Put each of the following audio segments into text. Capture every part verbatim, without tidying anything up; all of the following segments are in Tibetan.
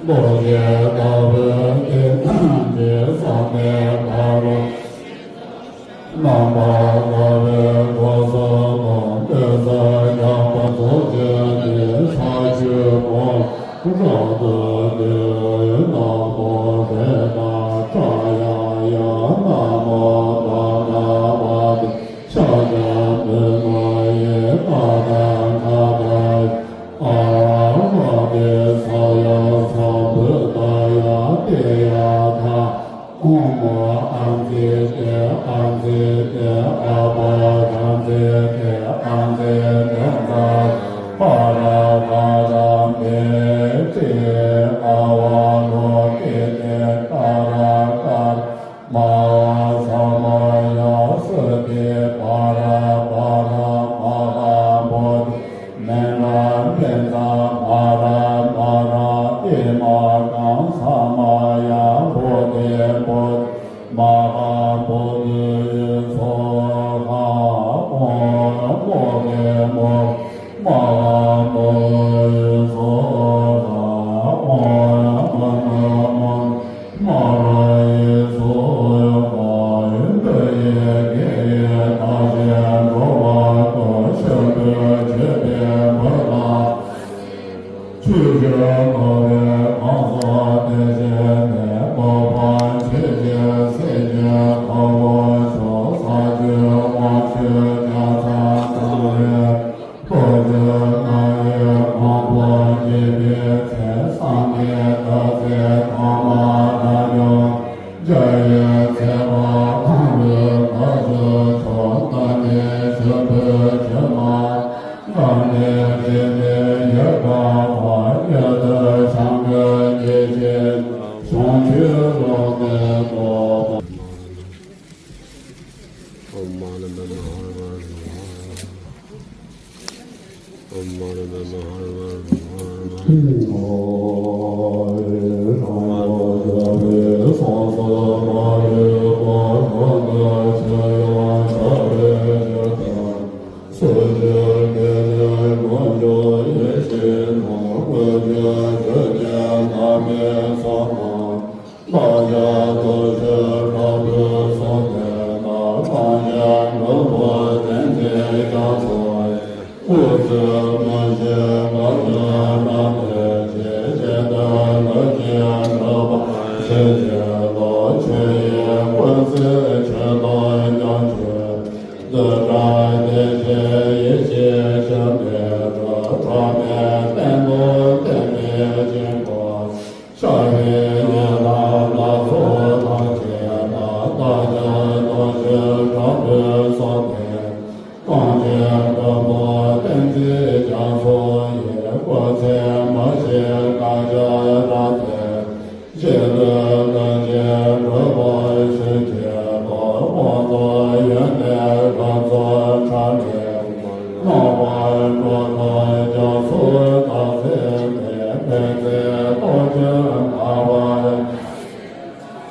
རྡོ་རྗེ་ལྟ་བུའི་ཏིང་ངེ་འཛིན་བསམ་པའི་ཕ་རོལ་རྣམ་པར་དག་པའི་གོ་ས་དང་གནས་ས་ཀྱང་པ་རྡོ་རྗེ་ནི་ས་བཅུ་པོ་རབ་ཏུ་བསྡུས། ན་མོ་རེ་ན་ཏྲ་ཡ་ཡ། ན་མོ་པ་ན་པ་ཏི། ཤ་ཀྱ་མི་ན་ཡེ་ཏ་ཏ་ཁ་ཏ་ཨ་ར་ཏེ་ས་ཡ་ས་བུ་ཏ་ཡ་ཏེ་ཡ་ཐ། ཨོ་མོ་ཨ་ཙི་ཏེ་ཨ་ཙི་ཏེ་ཨ་པ་ག་ཙི་ཏེ་ཨ་ཙི་ཏེ་ཏ་པ་ར་པ་ར་མེ་ཏེ་ཨ་བ་ལོ་ཀེ་ཏེ་ཀ་ར་ཀ་ར། མ་ཧཱ་ས་མ་ཡ་སུ་ཏི་པ་ར་པ་ར་མ་ཧཱ་བོ་དྷི་མེ་ན་མེ་ན་མ་ར་མ་ར་ཨི་མ་གང་ས་མ་ཡ་བོ་དྷི་བོ་དྷི་མ་ཧཱ་བོ་དྷི་ཡེ་སྭཱ་ཧཱ། ཨོཾ་མོ་ཁེ་མོ་མ་ཧཱ་མོ་ཡེ་སྭཱ་ཧཱ། ཨོཾ་མ་ན་མ་ན་མ་ར་ཡེ་སྭཱ་ཧཱ། འདི་ཡི་གེ་ཡི་མཐའ་བཞི་འགྲོ་བ་ཀུན། ཆེན་པོའི་མཆོད་པའི་ཕུར་ལ་ཆོས་སྤྱོད་དགའ་བའི་གང་ཟག་དེ་བཞིན་ཏེ། མོས་པ་མཆོད་ཅིང་སྲེག་བཅས་དགའ་བོ་མཆོག་ས་བཅུའི་དབང་ཕྱུག་རྒྱལ་མཚན་དང་ལྡན། རྡོ་རྗེ་ལྔ་ཡི་དབང་པོ་འདུས་པའི་ཚེ། བསམ་གཏན་དགའ་ཚལ་ཐོག་མར་བདག་སྐྱོང་། འཇའ་ཡི་ཚལ་པ་ཁམས་ཀྱི་དགའ་སྟོན་མཆོག། བདག་ནི་ཆོས་འཕགས་ཆོས་མ་ལགས་ནས་དྲིན་ལན་ཡོད་དགའ་བ། ཡུལ་དུ་བྱམས་མགོན་དགྱེས་བྱེད་གཞུང་ཆོས་ལུང་བསྟན་ཐོག་མ། བདག་ཅག་རྡོ་རྗེ་དཀར་པོའི་གསུང་བདེན་ལ། སངས་རྒྱས་འབྲུག་པ་བསྟན་འཛིན་རྒྱ་མཚོ་ཡི། སྐུ་ཚེ་མི་ཤིགས་དགའ་སྟོན་རབ་བརྟན་ཅིང་། གཞན་དོན་ལུགས་ཀྱི་གྲུབ་པ་བྱིན་གྱིས་རློབ། ཆོས་ཡི་སྐུ་ཚེ་ཆོས་དང་ཉམས་སུ་ལྡན། རྫུ་འཕྲུལ་བདེ་ཆེན་ཡེ་ཤེས་ཆེན་པོའི་སྒྲོན། ཐོགས་མེད་གཏན་དུ་བརྟན་པའི་དཀྱིལ་འཁོར། ཤར་བའི་ཡན་ལག་ལ་སོགས་ཐམས་ཅད་ལ། བདག་ཅག་རྡོ་རྗེ་དཀར་པོའི་གསུང་བདེན། དཀོན་མཆོག་གོ་འཕང་བསྟན་འཛིན་རྒྱ་མཚོ་ཡི། སྐུ་ཚེ་མི་ཤིགས་བསྐལ་བརྒྱར་རབ་བརྟན། གཞན་དོན་ལུགས་ཀྱི་གྲུབ་པ་བྱིན་གྱིས་རློབ། དབང་ཐོབ་ཡོན་ཏན་ཀུན་རྫོགས་ཁྲ་ལས། ལོངས་སྤར་འགྲོ་དོན་རྒྱ་མཚོ་དག་མཛད་པའི། མཁྱེན་བརྩེ་རྡོ་རྗེ་ལྟ་བུར།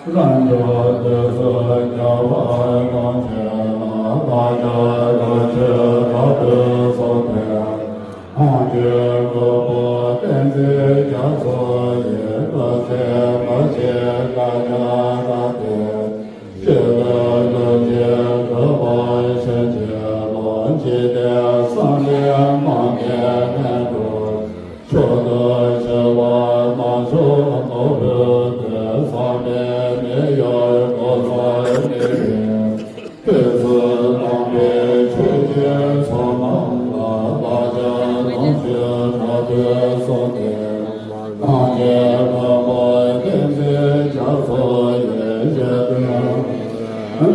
རབ་འབྱམས་དུས་སུ་རྒྱལ་བ་དམ་ཆོས་ལ། བདག་ཅག་རྡོ་རྗེ་དཀར་པོའི་གསུང་བདེན། དབང་ཕྱུག་གོ་འཕང་བསྟན་འཛིན་རྒྱ་མཚོ་ཡི། སྐུ་ཚེ་མི་ཤིགས་བསྐལ་བརྒྱར་རབ་བརྟན། གཞན་དོན་ལུགས་ཀྱི་གྲུབ་པ་བྱིན་གྱིས་རློབ། འཇིག་རྟེན་གསུམ་ལས་མ་འདས་ལྷུན་གྲུབ། མཆོག་ཏུ་གྱུར་པ་དམ་ཆོས་ནོར་བུའི་དོན། བསམ་པའི་མིག་ཡོར་གོ་ས་མེད་པའི། དུས་གསུམ་དམ་པའི་ཆོས་ཀྱི་མཆོག་རྣམས་ལ། བདག་ཅག་དམ་ཆོས་དྲག་པོའི་གསུང་བདེན། དབང་ཕྱུག་གོ་འཕང་བསྟན་འཛིན་རྒྱ་མཚོ་ཡི། གཞན་དོན་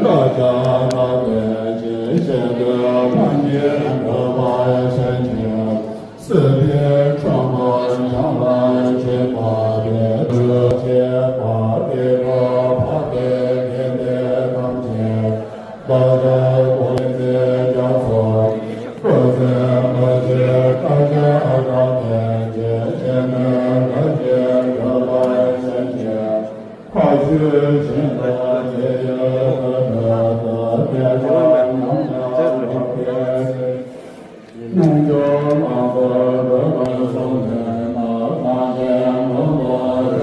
བསྐལ་བརྒྱར་རབ་བརྟན་ཅིང་། གཞན་དོན་ཕན་ཕྱིར་འགྲུབ་པར་བྱིན་གྱིས། སྲིད་པའི་ཁྲོན་པར་འཁྱམས་པར་བྱེད་པ་དེ། འདུལ་བྱེད་པ་དེ་ལ་ཕབ་པའི་དགེ་འདུན་ཐམས་ཅད། བདག་ཅག་དགོངས་ཏེ་རྒྱ་མཚོ། སྐུ་ཚེ་མི་ཤིགས་བསྐལ་བརྒྱར་རབ་བརྟན་ཅིང་། གཞན་དོན་ལུགས་ཀྱི་གྲུབ་པ་བྱིན་གྱིས། མཁའ་སྤྱོད་བྱིན་དང་དེ་ཡི་སྐུ་སྤྲུལ་དུ། དེ་ཕྱོགས་ཉམས་ལ་ལོག་པའི། རྣལ་འབྱོར་ལ་སོགས་འགྲོ་དོན་གསུམ་ལྡན་ལ། གངས་ཅན་མི་ལ་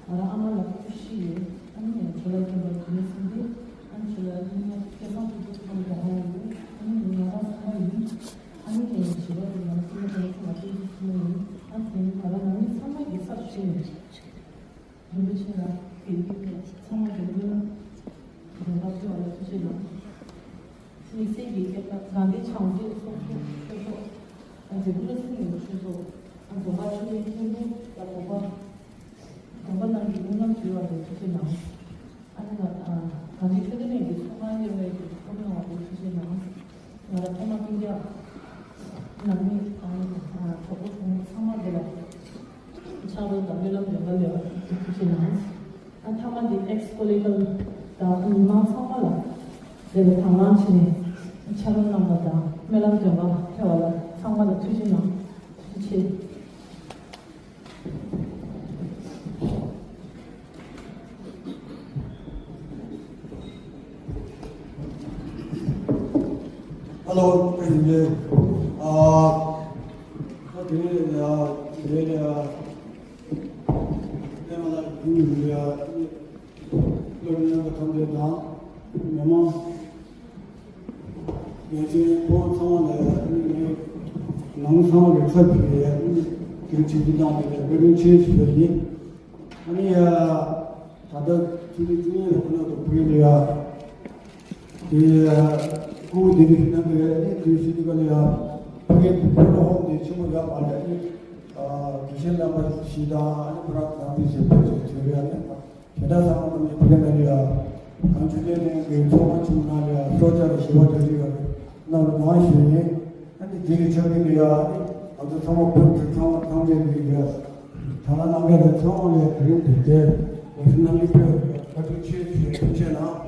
ཨ་ནི་ང་ལ་ཁུ་ཤི་ཡོད། ཨ་ནི་ང་ཇོ་ལ་ཁྱོད་ལ་དུས་ནས་སོང་སྟེ། ཨ་ནི་ཇོ་ལ་ཨ་ནི་ང་སྐལ་བཟང་ཕྲུ་གུ་ཚང་མ་རྒྱ་གར་ཡོད། ཨ་ནི་ང་རང་ཚང་མ་ཡིན། ཨ་ནི་ངའི་བྱིས་པ་དེ་ང་ཚང་མ་དེ་ཚོ་ང་ཚོའི་ཚོ་ཡིན། ཨ་དེ་ནི་ང་རང་ནང་མི་ཚང་མ་གི་སར་ཤེས་ཡོད། རིན་པོ་ཆེ་ལ་དགེ་འདུན་པ་ཚང་མ་དགེ་འདུན་ལ་དགོངས་པ་ཕེབས་པ་ལ་ཐུགས་རྗེ་གནང་། དམིགས་བསལ་གྱི་སྐྱབས་གནང་དགའ་ལྡན་བྱང་རྒྱལ་ཚོགས་གཙོ་ཆོས་ཚོགས། ཨ་འཛམ་བུ་གླིང་སྲིད་གཉིས་ཀྱི་ཆོས་ཚོགས། ཨ་རྫོང་པ་ཆོས་ལྡན་མཁན་པོ་ལ་དགོངས་པ། དགོངས་པ་གནང་གི་སྨོན་ལམ་ཞུ་བ་ལ་ཐུགས་རྗེ་གནང་། ཨ་ནི་ང་ཨ་གངས་ཅན་ཆོས་ལྡན་གླིང་གི་ཚོགས་ཁང་གཉེར་བའི་གི་ཐུགས་སྨོན་བ་དེ་ཐུགས་རྗེ་གནང་། ང་ལ་ཐོག་མ་སྤུན་ཀྱག་ནང་མི་ཨ་ནི་ཨ་གྲོགས་པོ་གྲོགས་མོ་ཚང་མ་དེ་ལ་ཕྱག་རོགས་དང་སྨོན་ལམ་འདོན་པ་ལས་བ་ཐུགས་རྗེ་གནང་། ཨ་མཐའ་མ་དེ་ཨེག་སི་ཀོ་ལི་ཀལ་དང་མི་མང་ཚང་མ་ལ་དེ་ལ་དང་བླངས་བྱས་ནས་ཕྱག་རོགས་གནང་བ་དང་སྨོན་ལམ་འདོན་པ་ཕེབས་པ་ལ་ཚང་མ་ལ་ཐུགས་རྗེ་གནང་། ཐུགས་རྗེ་ཆེ། Hello, praise the Lord. ཨ་ད་དེ་ནས་ཡ་དེ་ནས་ཡ་ཀླད་མ་ལགས་ཀྱི་ཡ་སློབ་གཉེར་པ་ཐམས་ཅད་དང་མི་མང་། ཡང་ཅིན་ཁོང་ཚང་མ་ལ་ནི་ནང་ཚང་མ་གི་ཚབ་ཀྱིས་ནི་དེ་རིང་ཆིབས་བསྒྱུར་གནང་བའི་བཀའ་དྲིན་ཆེ་ཞུ་བ་ཡིན། ཨ་ནི་ཡ་ད་ལྟ་ཆུ་ཚོད་བཅུ་གཉིས་ལ་ཁོ་ན་དུ་ཕུལ་ཡ་དེ་སྐུ་དེ་རིང་གནང་གི་རེད། ཨ་ནི་དུས་ཚོད་འདི་ག་ལ་ཡ་ཕ་གི་དེ་ཕུལ་ཧོབ་དེ་ཆེན་པོ་ཡོད་མ་རེད། ཨ་ནི་དགེ་བཤེས་རྣམ་པ་ཞིག་དང་ཨ་ནི་ཁོ་རང་དང་དེ་བཞིན་ཕུལ་བྱས་བྱས་ཡ་ནི། དེ་དག་ཚང་མ་ནི་ཕ་གི་ནང་ལ་ཡ། གངས་ཅན་ཆོས་ལྡན་གླིང་གི་ཚོགས་ཁང་ཆེན་མོ་ནང་ལ་ཡ་གསོལ་ཇ་དང་ཞི་བ་དང་རིགས་ཡ་རྣམས་ལ་གནང་ཞུས་ཡིན། ཨ་ནི་དེ་ནི་ཆ་རྐྱེན་ལ་ཡ་ཨ་ནི་ང་ཚོ་ཚང་མ་བོད་ཀྱི་ཚང་མ་ཚང་མས་ལ་ཡ་ད་ལ་གནང་མཁན་ལ་ཚང་མ་ལ་ཡ་དེ་རིང་དེ་དེ་ང་ཚོ་རྣམ་གཉིས་ཕེབས་བཀའ་དྲིན་ཆེ་ཞུ་ཐུགས་རྗེ་གནང་།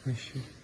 ཨ་ཤི།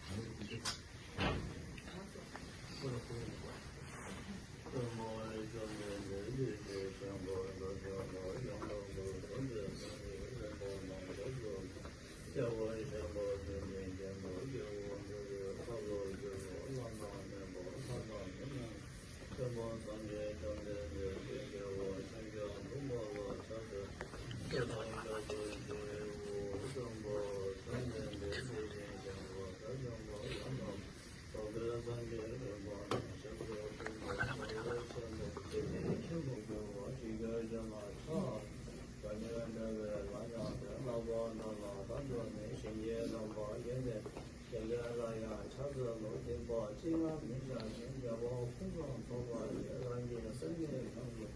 དེ་ལ་ཡང་ཕྱག་འཚལ་ལོ། སྡིག་པ་ཅི་ལ་མི་བྱ་ཞིང་། རྒྱལ་བ་ཀུན་དང་ཚོགས་པ་ཡི། རང་གི་སེམས་ནི་ལྷུན་གྱིས།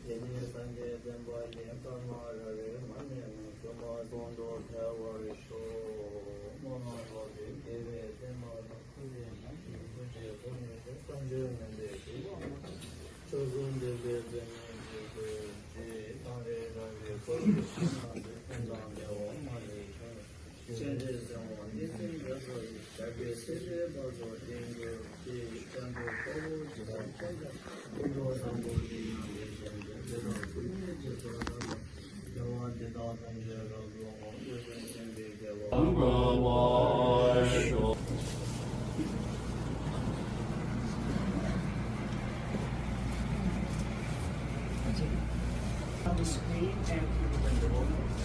དེ་ནས་སངས་རྒྱས་བསྟན་པ་ཡི། སྐར་མ་ར་རི་མ་ནས་ནི། འགྲོ་མ་གོང་དུ་འཕེལ་བར་ཤོག། སྨོན་ལམ་རྫོགས་པའི་དགེ་བའི་བསྟན་པ་དང་། ཐུགས་རྗེ་ཐོགས་མེད་ཀྱི་བཀའ་ཆོས་ཉན་ཏེ་ཞུ་བ། མཆོག་གསུམ་འདུས་པའི་མཚན་ཉིད་ཀྱི་སྐུ། དེ་ཡི་དང་རེ་རང་གི་སྐུ། ཕན་དང་བདེ་བ་མ་ལུས་འབྱུང་། སྤྱན་རས་གཟིགས་དབང་བསྟན་འཛིན་རྒྱ་མཚོ་ཡི། ཞབས་པད་སྲིད་མཐའི་བར་དུ་བརྟན་གྱུར་ཅིག། སྐྱབས་འགྲོ་དཔའ་བོ་ཇི་ལྟར་ཁྱབ་བྱ། སྐུ་མདོག་དམ་པ་དེ་ཡང་དེ་བཞིན་ཏེ། དེ་དག་ཐུགས་ཉིད་ཀྱི་ཚུལ་ལྟར་བསྔགས། རྒྱལ་བ་འདི་དག་ཐམས་ཅད་རབ་ཏུ་བསྔགས། ཀུན་གསུང་ཐུགས་ཀྱི་རྒྱལ་པོ། On the screen and through the window.